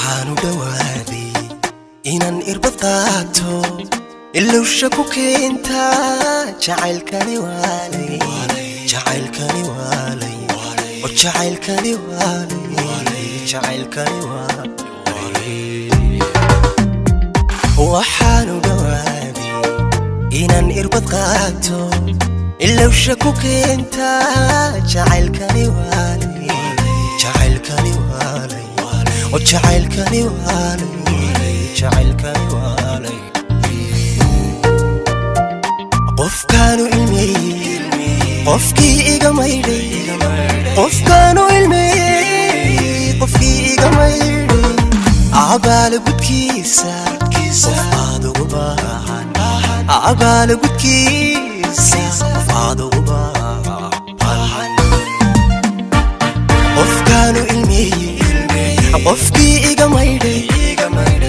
Waxaanu dhowaaday inaan irbad qaato, ilowsha ku keentaa. Jacaylkani waalay, jacaylkani waalay, oo jacaylkani waalay, jacaylkani waalay. Waxaanu dhowaaday inaan irbad qaato, ilowsha ku keentaa. Jacaylkani waalay, jacaylkani waalay, oo jacaylkani waalay, jacaylkani waalay. Qofkaanu ilmeeyey, qofkii iga maydhay. Qofkaanu ilmeeyey, qofkii iga maydhay. Abaala gudkiisa qof aad ugu baahan, abaala gudkiisa qof aad ugu baahan. Qofkaanu ilmeeyey, qofkii iga maydhay.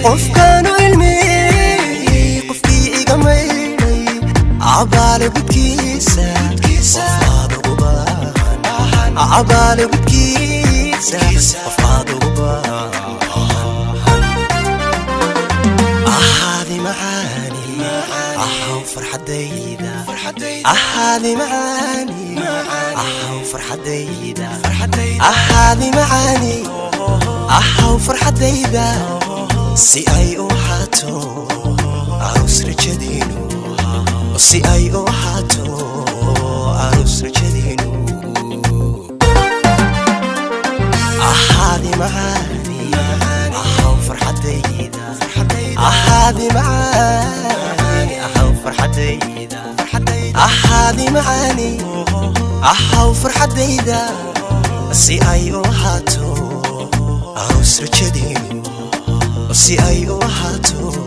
Qofkaanu ilmeeyey, qofkii iga maydhay. Abaala gudkiisa qof aad ugu baahan, abaala gudkiisa qof aad ugu baahan. Ahaadi macaani, ahaw farxadayda. Ahaadi macaani, ahaw farxadayda. Ahaadi macaani, ahaw farxadayda. Si ay u ahaato aroos rajadiinu, si ay u ahaato aroos rajadiinu. Ahaadi macaani, ahaw farxadayda. Ahaadi macaani, ahaw farxadayda. Ahaadi macaani, ahaw farxadayda. Si ay u ahaato aroos rajadiinu, si ay u ahaato.